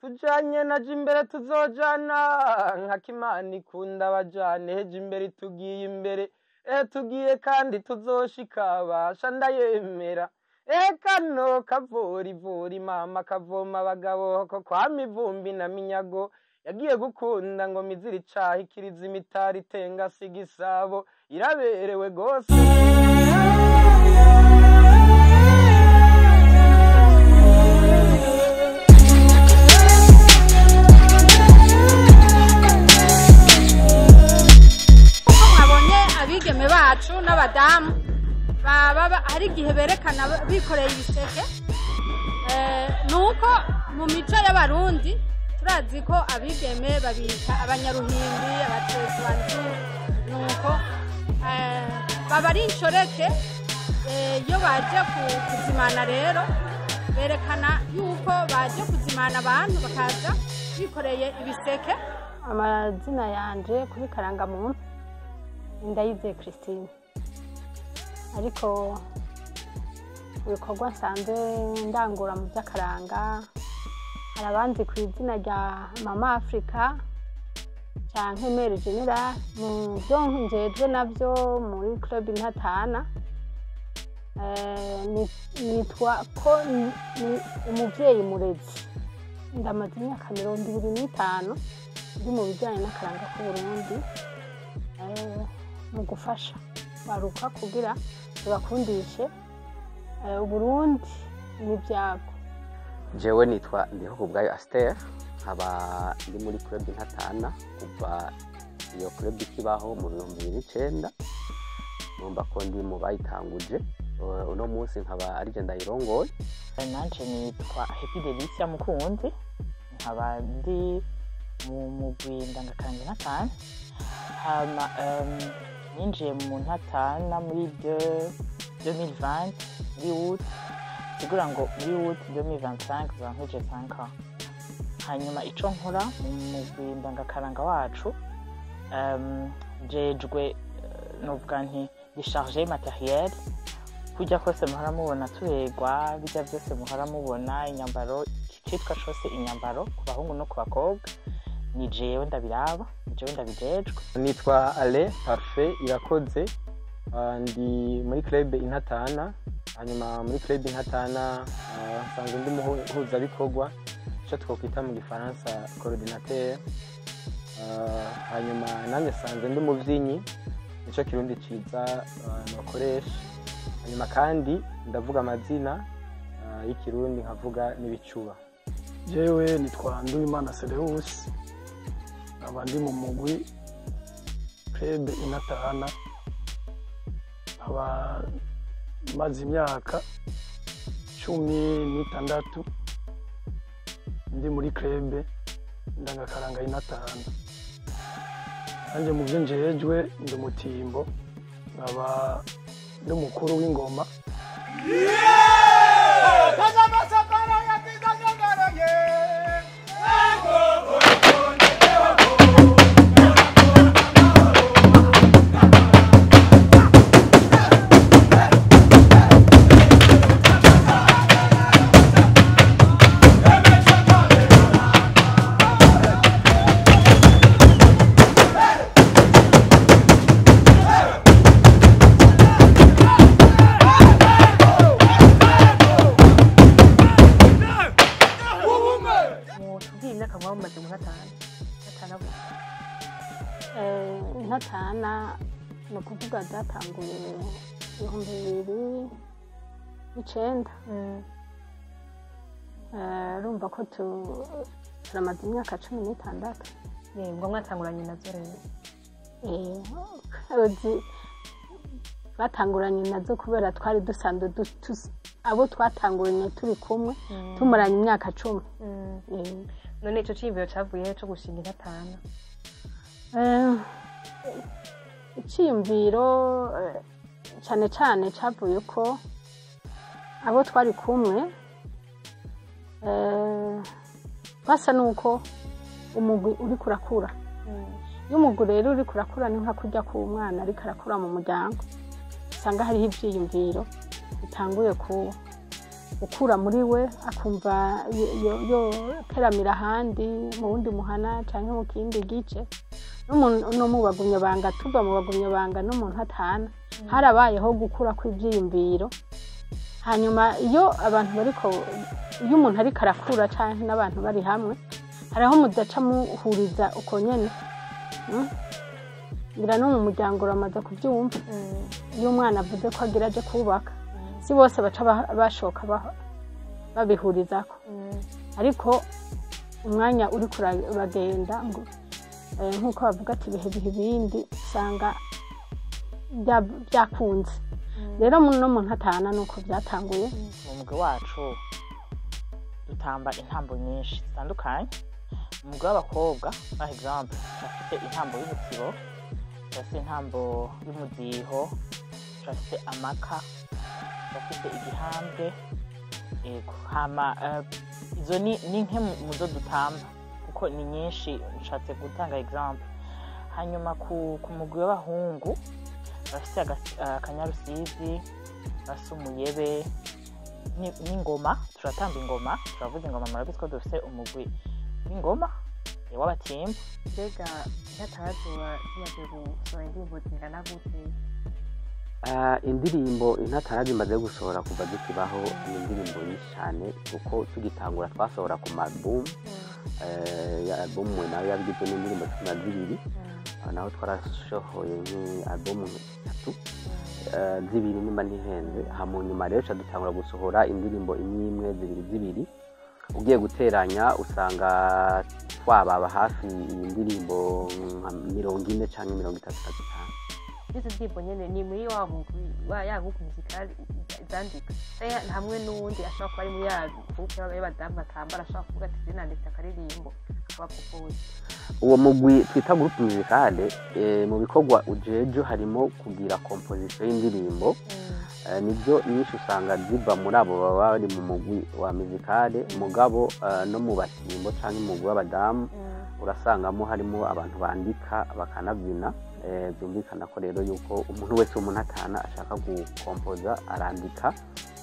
Tujanye na Jimbere tuzojana nka Kimana ikunda abajane. Jimbere tugiye imbere, tugiye kandi tuzoshika basha ndayemera. Kano kavura ivura mama kavoma abagabo ko kwa Mivumbi na Minyago. Yagiye gukunda ngo miziri icaha ikiriza imitari itenga siga isabo iraberewe gose. Uko mwabonye abigeme bacu n'abadamu baba hari igihe berekana bikoreye ibiseke, nuko mu mico y'Abarundi turazi ko abigeme babita abanyaruhimbi, abatezwanzu, nuko baba ari inshoreke. Iyo baje kuzimana rero berekana yuko baje kuzimana abantu bakaza bikoreye ibiseke. Amazina yanje kuri karangamuntu Ndayizeye Christine, ariko ibikorwa nsanzwe ndangura mu by'akaranga hari abandi ku izina rya Mama Africa canke Mère General. Mu byo njejwe navyo muri Club Intatana, nitwa ko ni umuvyeyi murezi. Ndamaze imyaka 25 ndi mu bijyanye n'akaranga k'Uburundi, mu gufasha baruka kugira tubakundishe Uburundi n'ibyago. Jewe nitwa Ndihokubwayo Aster, nkaba ndi muri Club Intatana kuva iyo club ikibaho mu 2009. Numva ko ndi mu bayitanguje, uno munsi nkaba ari je ndayirongoye. Nanje nitwa Happy Delicia Mukunzi, nkaba ndi mu mugwi ndangakaranga Intatana. Hama ninjiye mu Ntatana muri 2020 muri août, kugira ngo muri août 2025 nzoba nkwije 5 ans. Hanyuma ico nkora mu mugwi ndangakaranga wacu, njejwe, novuga nti ndi chargé matériel. Kurya kose muhora mubona tuberwa, bijya byose muhora mubona, inyambaro, icitwa cose inyambaro ku bahungu no ku bakobwa, ni jewe ndabiraba, ni jewe ndabijejwe. Nitwa Ale Parfait Irakoze, ndi muri Club Intatana. Hanyuma muri Club Intatana nsanzwe ndi umuhuzabikorwa, ico twokwita mu gifaransa coordinateur. Hanyuma nanjye nsanzwe ndi umuvyinnyi, nico kirundi ciza nokoresha. Hanyuma kandi ndavuga amazina y'ikirundi, nkavuga n'ibicuba. Jewe nitwa Nduwimana Seleus, nkaba ndi mu mugwi Club Intatana, nkaba maze imyaka 16 ndi muri Club ndangakaranga Intatana. Nanjye mu byo njejwe ndi umutimbo, nkaba ndi umukuru w'ingoma. Mutubwiye imyaka mwaba mumaze mu Ntatana, Ntatana gusa. Intatana ni ukuvuga zatanguye 2009. Urumva ko turamaze imyaka 16. Yego, mwatanguranye nazo rero? Uzi, batanguranye nazo kubera twari dusanzwe abo twatanguranye turi kumwe, tumaranye imyaka 10. None ico ciyumviro cavuye he co gushinga Intatana? Iciyumviro cane cane cavuye ko abo twari kumwe basa nuko umugwi uriko urakura. Iyo umugwi rero uriko urakura ni nka kurya k'umwana ariko arakura mu muryango, usanga hariho ivyiyumviro bitanguye Gukura muri we akumva yo teramira ahandi mu wundi muhana canke mu kindi gice, no mu Bagumyabanga, tuva mu Bagumyabanga no mu Ntatana, harabayeho gukura kw'ivyiyumviro. Hanyuma iyo abantu bariko, iyo umuntu ariko arakura canke n'abantu bari hamwe, hariho mudaca muhuriza uko nyene. Ngira no mu muryango uramaze kubyumva, iyo umwana avuze ko agira aje kubaka, si bose baca bashoka babihurizako, ariko umwanya uriko uragenda ngo nk'uko bavuga ati ibihe biha ibindi, usanga byakunze. Rero no mu Ntatana nuko byatanguye. Mu mugwi wacu dutamba intambo nyinshi zitandukanye. Mu mugwi w'abakobwa, par exemple, turafite intambo y'umutsibo, turafite intambo y'umudiho, turafite amaka, turafite igihambwe. Yego, hama izo ni nke mu zo dutamba, kuko ni nyinshi, nshatse gutanga exemple. Hanyuma ku mugwi w'abahungu bafite akanyarusizi, bafite umuyebe n'ingoma. Turatamba ingoma, turavuza ingoma. Murabizi ko dufite umugwi w'ingoma w'abatimba. Mbega Intatana zoba zimaze gusohora indirimbo zingana gute? Indirimbo Intatana zimaze gusohora kuva zikibaho ni indirimbo nyinshi cyane, kuko tugitangura twasohora ku ma album. Ya album nayo yabigizwe n'indirimbo 12. Naho twarasohoye nk'album eshatu, zibiri nimba ntihenze. Hama nyuma rero ca dutangura gusohora indirimbo imwe imwe, zibiri zibiri. Ugiye guteranya usanga twababa hafi indirimbo nka 40 canke 35. Izo ndirimbo nyene ni muri wa mugwi wa ya groupe musicale zandika, canke hamwe n'uwundi ashobora kuba ari muri ya groupe y'abadamu batambara, ashobora kuvuga ati "Sinanditse akaririmbo", akaba propose? Uwo mugwi twita groupe musicale, mu bikorwa ujejo harimo kugira composition y'indirimbo. Nibyo, nyinshi usanga ziva muri abo baba bari mu mugwi wa musicale, mugabo no mu batimbo canke mu mugwi w'abadamu urasangamo harimo abantu bandika bakanabyina. Byumvikana ko rero yuko umuntu wese w'umuntatana ashaka gukompoza arandika,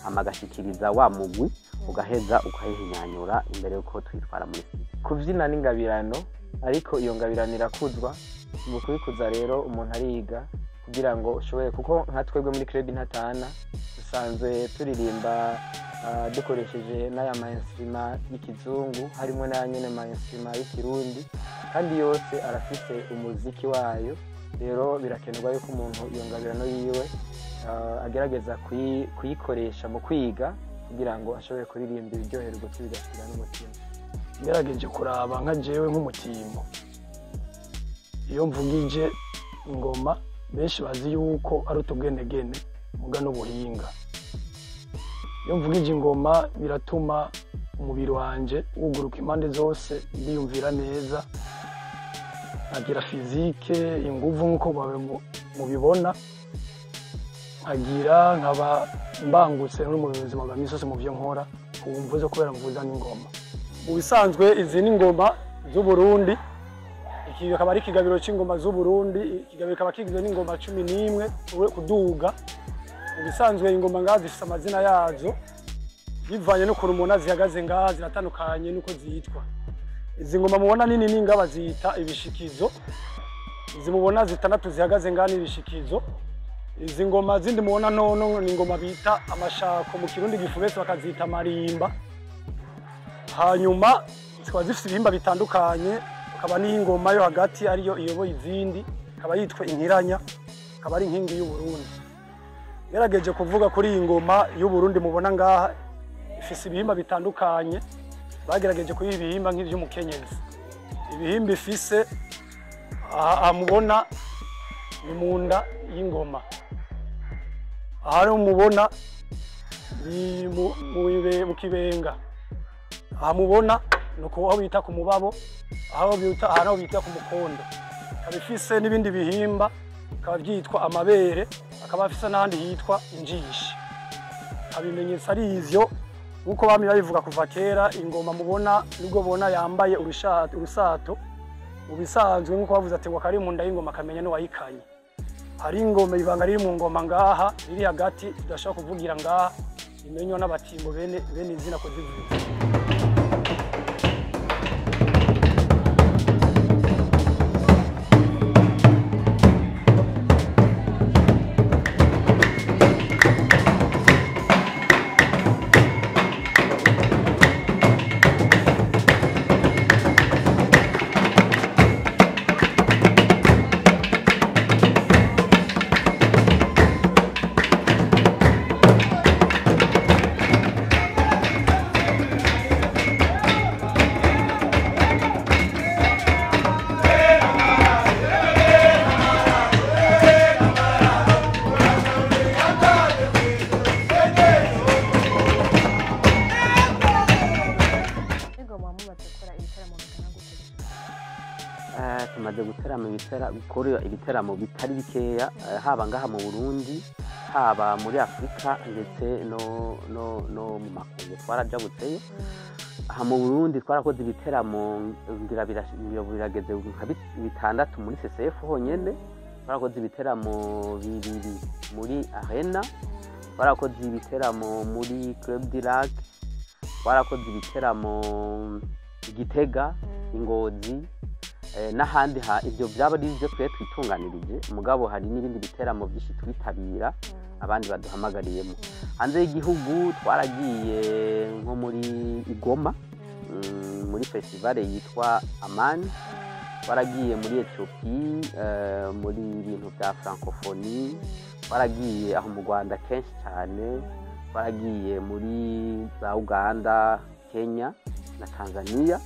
hama agashikiriza wa mugwi, ugaheza ukayihinyanyura imbere yuko twitwara muri studio. Kubyina ni ingabirano, ariko iyo ngabirano irakuzwa. Mu kuyikuza rero umuntu ariga kugira ngo ushobore, kuko nka twebwe muri club Intatana dusanzwe turirimba dukoresheje n'aya ma instrument y'ikizungu, harimo n'aya nyene ma instrument y'ikirundi, kandi yose arafise umuziki wayo. Rero birakenerwa yuko umuntu iyo ngabirano yiwe agerageza kuyikoresha mu kwiga kugira ngo ashobore kuririmba ibiryohera ugutwi bigashikira n'umutima. Ngerageje kuraba nka jewe nk'umutimbo, iyo mvugije ingoma benshi bazi yuko ari utugenegene, muga n'ubuhinga. Iyo mvugije ingoma biratuma umubiri wanje wuguruka impande zose, ndiyumvira neza, nkagira physique, inguvu nk'uko mubibona, nkagira nkaba mbangutse no mu buzima bwa misi yose mu byo nkora, ubu mvuze kubera mvuza n'ingoma. Mu bisanzwe izi ni ingoma z'Uburundi, iki akaba ari ikigabiro cy'ingoma z'Uburundi. Ikigabiro kikaba kigizwe n'ingoma 11 kuduga. Mu bisanzwe ingoma ngaha zifise amazina yazo, bivanye n'ukuntu umuntu zihagaze ngaha ziratandukanye n'uko zitwa. Izi ngoma mubona nini ninga bazita ibishikizo. Izi mubona zitandatu zihagaze ngaha ni ibishikizo. Izi ngoma zindi mubona ntono ni ingoma bita amashako, mu Kirundi gifubese bakazita marimba. Hanyuma zikaba zifite ibihimba bitandukanye, hakaba n'ingoma yo hagati ariyo iyoboye izindi, ikaba yitwa inkiranya, ikaba ari inkingi y'Uburundi. Ngerageje kuvuga kuri iyi ngoma y'Uburundi mubona ngaha, ifise ibihimba bitandukanye. Bagerageje kuyiha ibihimba nk'ivy'umukenyezi. Ibihimba ifise aha mubona ni mu nda y'ingoma, aha rero mubona ni mu kibenga, aha mubona ni aho bita ku mubabo, aho bita aha naho bita ku mukondo. Ikaba ifise n'ibindi bihimba, bikaba byitwa amabere, akaba afise n'ahandi hitwa injishi. Abimenyetso ari ivyo, nk'uko bamye babivuga kuva kera. Ingoma mubona, nubwo bona yambaye urusato, mu bisanzwe nk'uko bavuze ati ngo akari mu nda y'ingoma akamenya n'uwayikanye. Hari ingoma, ibanga riri mu ngoma ngaha riri hagati tudashobora kuvugira ngaha. imenywa n'abatimbo bene bene izina kuzivuza. Mbega muba mumaze gukora ibitaramo bingana gute gushika? Tumaze guterama gukora ibiteramo bitari bikeya, haba ngaha mu Burundi, haba muri Afurika, ndetse no mu makungu twarajabutseyo. Aha mu Burundi twarakoze ibiteramo ngira birageze nka bitandatu muri CCF honyene. Twarakoze ibiteramo bibiri muri Arena, twarakoze ibiteramo muri Club du Lac, twarakoze ibiteramo i Gitega, i Ngozi, n'ahandi. Ibyo byaba ari ibyo twe twitunganirije, mugabo hari n'ibindi biteramo byinshi twitabira abandi baduhamagariyemo. Hanze y'igihugu twaragiye nko muri Igoma, muri festival yitwa Amani. Twaragiye muri Ethiopie, muri ibintu bya francophonie. Twaragiye aho mu Rwanda kenshi cyane, twaragiye muri za Uganda, Kenya na Tanzania.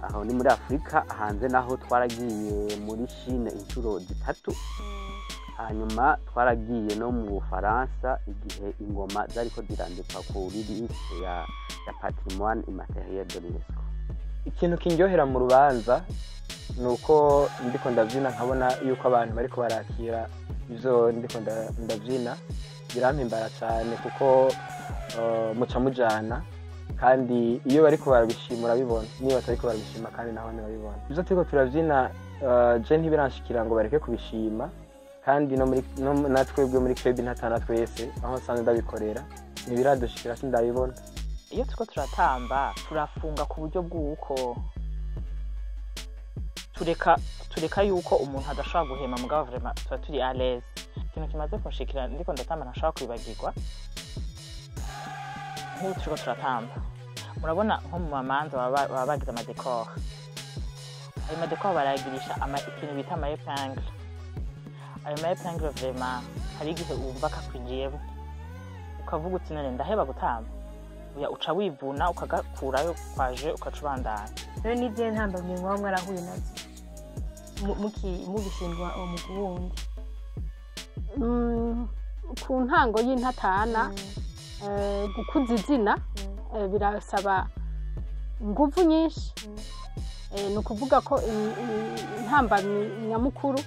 Aho ni muri Afurika. Hanze naho twaragiye muri Chine inshuro zitatu. Hanyuma twaragiye no mu Bufaransa igihe ingoma zariko zirandikwa kuri liste ya patrimoine immatériel de l'UNESCO. Ikintu kindyohera mu rubanza ni uko ndiko ndabyina nkabona yuko abantu bariko barakira ivyo ndiko ndabyina, birampimbara cyane kuko muca mujana, kandi iyo bariko barabishima urabibona, niyo batariko barabishima kandi naho ntibabibona. Ivyo turiko turabyina, je ntibiranshikira ngo bareke kubishima, kandi no muri no natwebwe muri club Intatana twese aho nsanzwe ndabikorera ntibiradushikira, sindabibona. Iyo turiko turatamba turafunga ku buryo bw'uko tureka yuko umuntu adashobora guhema, mugabo vraiment tuba turi à l'aise. Ikintu kimaze kunshikira ndiko ndatamba ntashobora kwibagirwa, nk'ubu turiko turatamba, murabona nko mu mamanza baba bagize ama décor. Ayo ma décor barayagirisha ikintu bita ama épingle. Ayo ma épingle vraiment hari igihe wumva kakwinjiyemo ukavuga uti: "None ndaheba gutamba?" Oya, uca wivuna ukagakurayo kwaje ukaca ubandanya. Rero n'izihe ntambamyi muba mwarahuye nazo mugishingwa uwo mugwi wundi? Ku ntango y'Intatana, gukuza izina birasaba inguvu nyinshi. Ni ukuvuga ko intambamyi nyamukuru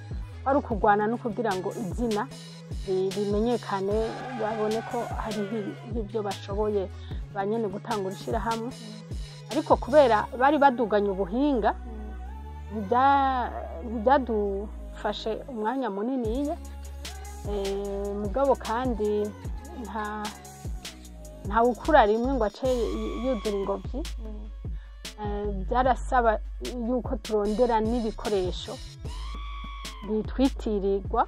ari ukurwana no kugira ngo izina rimenyekane, babone ko hariho ibyo bashoboye ba nyene gutangura ishirahamwe. Ariko kubera bari baduganye ubuhinga, ntibyadufashe umwanya muniniya. Mugabo kandi ntawukura rimwe ngo ace yuzura ingobyi. Byarasaba yuko turondera n'ibikoresho bitwitirirwa.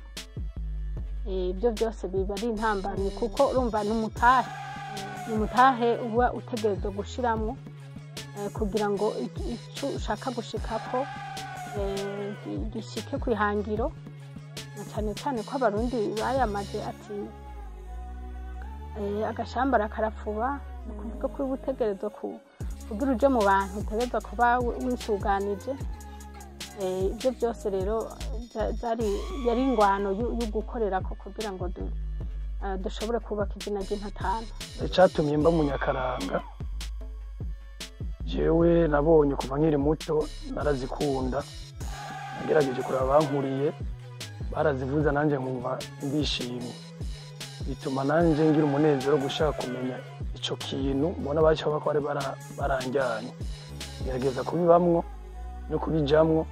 Ibyo byose biba ari intambamyi kuko urumva ni umutahe uba utegerezwa gushiramwo kugira ngo ico ushaka gushikako gishike ku ihangiro, na cane cane ko Abarundi bayamaze ati agashambara karapfuba. Ni ukuvuga ko uba utegerezwa kugira uje mu bantu utegerezwa kuba wisuganije. Ibyo byose rero yari ingwano yo gukorera ko kugira ngo dushobore kubaka izina ry'Intatana. Icyatumye mba Munyakaranga, jewe nabonye kuva nkiri muto narazikunda. Nagerageje kureba abankuriye barazivuza, nanjye nkumva ndishimye, bituma nanjye ngira umunezero wo gushaka kumenya ico kintu mbona baca ko bari baranjyanye. Ngerageza kubibamwo no kubijamwo,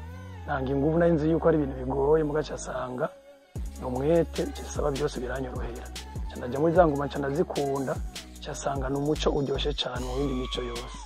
ntanga inguvu. Nari nzi yuko ari ibintu bigoye, mugaca asanga ni umwete bisaba, byose biranyorohera. Nca ndaja muri za ngoma, nca ndazikunda. Nca Cyasanga ni umuco uryoshye cyane mu yindi mico yose.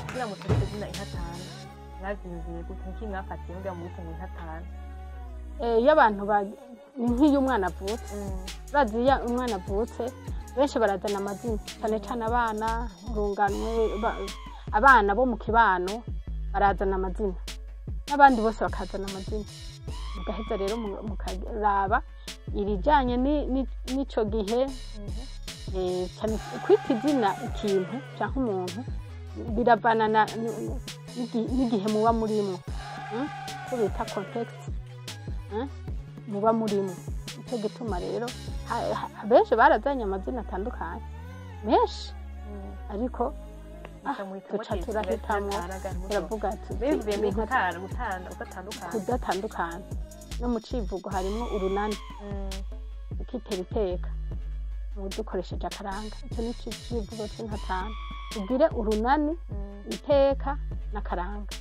Kugira ngo tubite izina Intatana, mwazinziye gute? Niki mwafatiye kugira ngo mwite ngo Intatana? Iyo abantu ni nk'iyo umwana avutse, urazi iyo umwana avutse benshi barazana amazina, cyane cyane abana urunganwe, abana bo mu kibano barazana amazina, n'abandi bose bakazana amazina, mugaheza rero mukaraba irijyanye n'ico gihe. Cyane kwita izina ikintu cyangwa umuntu biravana n'igihe muba murimo, ko bita context, muba murimo. Icyo gituma rero benshi barazanye amazina atandukanye menshi, ariko duca turahitamo, turavuga bivuye muri gutana, gutana, udatandukana, kudatandukana. No mu civugo harimo urunani, ukitera iteka mu dukoresheje akaranga. Icyo ni civugo c'Intatana, ugire urunani, iteka n'akaranga.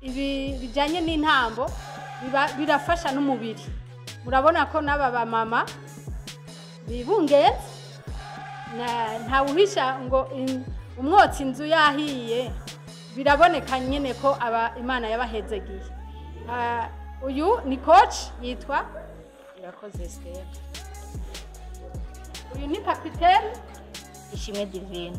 Ibi bijyanye n'intambo birafasha n'umubiri. Murabona ko n'aba bamama bibungenze, ntawuhisha ngo umwotsi inzu yahiye, biraboneka nyine ko aba Imana yabahezegiye. Uyu ni coach yitwa Irakoze Esther. Uyu ni kapitene Ishimwe Divine.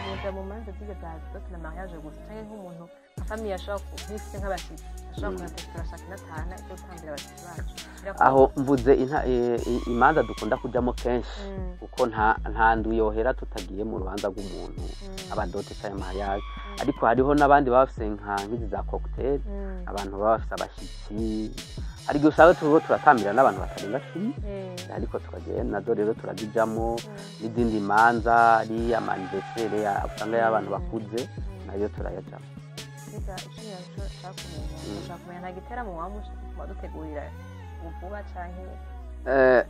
Muja mu manza zirya za dot na mariage gusa, canke nk'umuntu nka famille ashobora nk'ifite nk'abashitsi ashobora kuza turashaka Intatana icyo gutambira abashitsi bacu? Aho mvuze imanza dukunda kujamo kenshi, kuko nta ndu yohera tutagiye mu rubanza rw'umuntu, aba dot cyangwa mariage. Ariko hariho n'abandi baba bafise nk'izi za cocktail, abantu baba bafise abashitsi. Hari igihe usanga turiko turatambira n'abantu batarenga 10, ariko tukagenda nazo rero turazijamo. N'izindi manza ari ama anniversaire usanga y'abantu bakuze, nayo turayajamo. Mbega ikindi naco nshaka kumenya, nta giteramo waba mudutegurira vuba canke?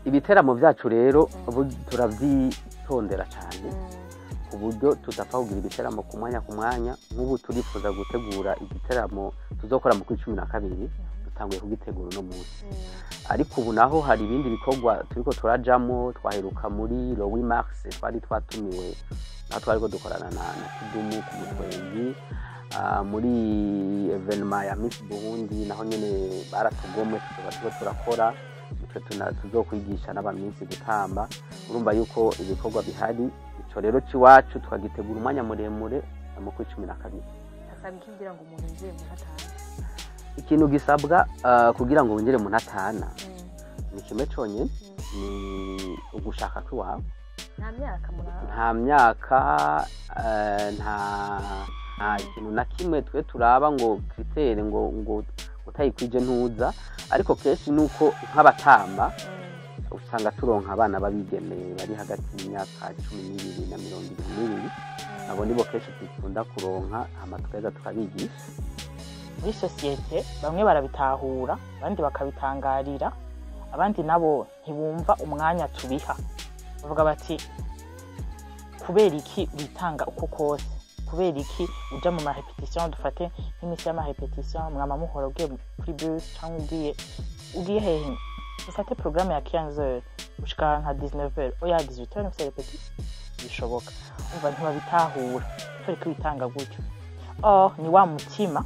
Ibiteramo byacu rero ubu turabyitondera cyane, ku buryo tudapfa kugira ibiteramo ku mwanya ku mwanya. Nk'ubu turifuza gutegura igiteramo tuzokora mu kwi 12, dutanguye kugitegura uno munsi. Ariko ubu naho hari ibindi bikorwa turiko turajamo. Twaheruka muri le 8 mars, twari twatumiwe, aho twariko dukorana na Kidumu ku Mutwenzi. Muri événement ya Miss Burundi naho nyene baratugomwe, tuzoba turiko turakora twe tuzokwigisha n'abaminsi gutamba. Urumva yuko ibikorwa bihari. Ico rero c'iwacu tukagitegura umwanya muremure mu kwi 12. Hasabwa iki kugira ngo umuntu yinjire mu Ntatana? Ikintu gisabwa kugira ngo winjire mu Ntatana ni kimwe conyene. Ni ugushaka kw'iwawe. Nta myaka muraba? Nta myaka, nta kintu na kimwe twe turaba ngo critère ngo utayikwije ntuza. Ariko kenshi nuko nk'abatamba usanga turonka abana b'abigeme bari hagati y'imyaka 12 na 22. Abo nibo kenshi dukunda kuronka, hama tukaheza tukabigisha. Muri société bamwe barabitahura, abandi bakabitangarira, abandi nabo ntibumva umwanya tubiha. Bavuga bati: "Kubera iki witanga uko kose? Kubera iki uja mu marépétition?" Dufate nk'imisi y'amarépétition, mwama muhora ugiye kuri bus cyangwa ugiye hehe. Dufate programme ya 15h gushika nka 19h, oya, 18h nifise répétition, bishoboka. Umva, ntibabitahura kubera ko witanga gutyo. Or ni wa mutima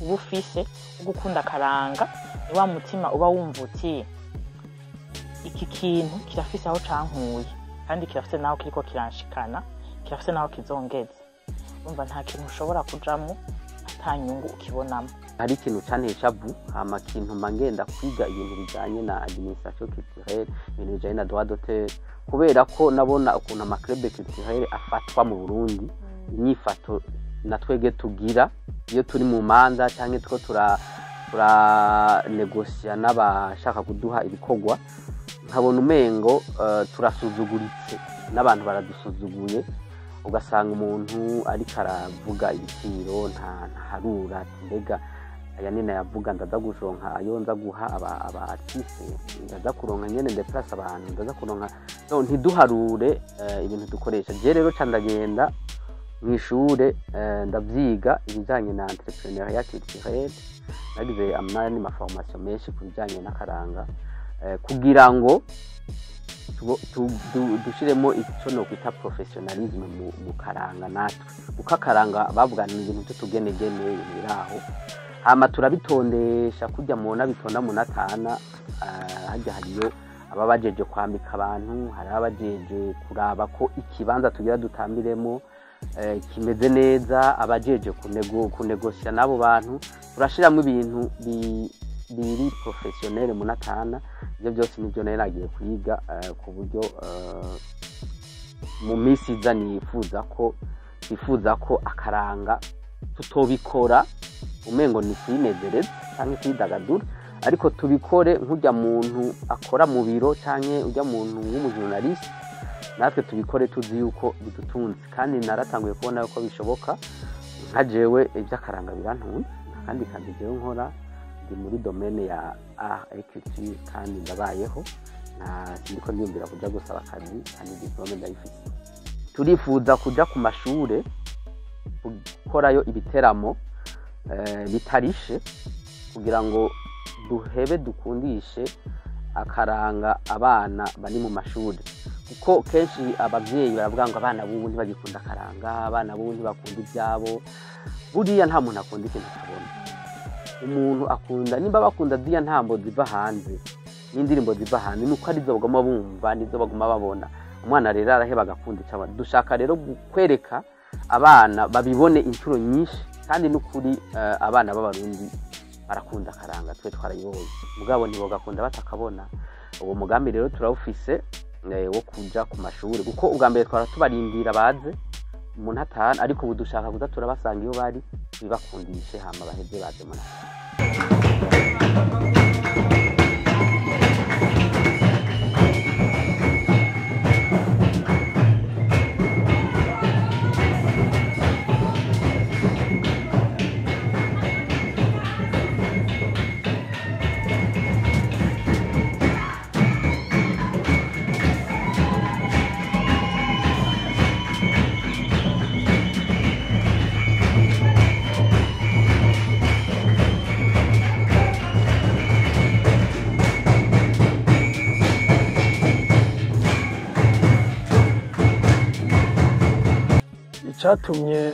uba ufise wo gukunda akaranga, ni wa mutima uba wumva uti: "Iki kintu kirafise aho cankuye, kandi kirafise naho kiriko kiranshikana, kirafise naho kizongeza." Umva, nta kintu ushobora kujamwo ata nyungu ukibonamo. Hari ikintu canteye ishavu, hama kintuma ngenda kwiga ibintu bijanye na administration culturelle, ibintu bijanye na droit d'auteur, kubera ko nabona ukuntu amaclub culturel afatwa mu Burundi, inyifato na twege tugira iyo turi mu manza canke two turanegosia n'abashaka kuduha ibikorwa, nkabona umengo turasuzuguritse n'abantu baradusuzuguye. Ugasanga umuntu ariko aravuga ibiciro ntaharura, ati: "Mbega aya ni nayavuga, ndaza guronka ayo nza guha aba artiste? Ndaza kuronka nyene ndeplace abantu? Ndaza kuronka?" No ntiduharure ibintu dukoresha. Je rero ca ndagenda mw'ishure, ndavyiga ibijanye na entrepreneuriat culturel. Nagize amani ma formation menshi ku bijanye n'akaranga, kugira ngo dushiremo ico nokwita professionnalisme mu karanga natwe, kuko akaranga bavuga ni ibintu by'utugenegene, ibintu biri aho. Hama turabitondesha kurya mubona bitonda mu natana. Harya hariyo aba bajeje kwambika abantu, hari abajeje kuraba ko ikibanza tugira dutambiremo kimeze neza, abajeje kunegosya n'abo bantu. Turashiramo ibintu biri professionnel mu natana. Ibyo byose nibyo nari nagiye kwiga, ku buryo mu minsi iza nifuza ko akaranga tutobikora umengo ni kwinezereza canke kwidagadura, ariko tubikore nk'urya muntu akora mu biro canke urya muntu w'umujournaliste. Natwe tubikore tuzi yuko bidutunze, kandi naratanguye kubona yuko bishoboka. Nka jewe iby'akaranga birantunze, nta kandi kazi jewe nkora. Ndi muri domaine ya art et culture kandi ndabayeho, nta sindiko ndiyumvira kuja gusaba akazi, kandi diplôme ndayifise. Turifuza kuja ku mashure gukorayo ibiteramo bitarishe, kugira ngo duhebe dukundishe akaranga abana bari mu mashuri, kuko kenshi abavyeyi baravuga ngo abana b'ubu ntibagikunda akaranga, abana b'ubu ntibakunda ibyabo. Buriya nta muntu akunda ikintu atabona. Umuntu akunda nimba bakunda ziriya ntambo ziva hanze n'indirimbo ziva hanze, nuko arizo baguma bumva, nizo baguma babona. Umwana rero araheba agakunda icyo abona. Dushaka rero kwereka abana babibone inshuro nyinshi, kandi n'ukuri abana b'Abarundi barakunda akaranga, twe twarayibonye, mugabo ntibagakunda batakabona. Uwo mugambi rero turawufise, wo kuja ku mashuri, kuko ubwa mbere twara tubarindira baze mu ntatana, ariko ubu dushaka kuza turabasanga iyo bari, bibakundishe, hama baheze baze mu ntatana. Icyatumye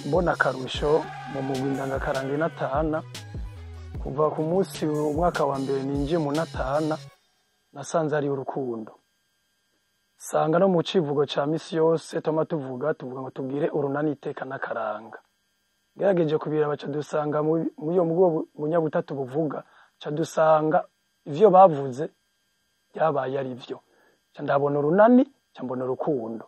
mbona akarusho mu mugwi ndangakaranga inatahana, kuva ku munsi umwaka wa mbere ninjiye mu natahana, nasanze ari urukundo. Sanga no mu civugo ca misi yose tuma tuvuga ngo tubwire urunani iteka n'akaranga. Ngerageje kubiraba, ca dusanga muri iyo bwo bunyabutatu buvuga, ca dusanga ivyo bavuze. Byabaye ari byo, nca ndabona urunani, nca mbona urukundo.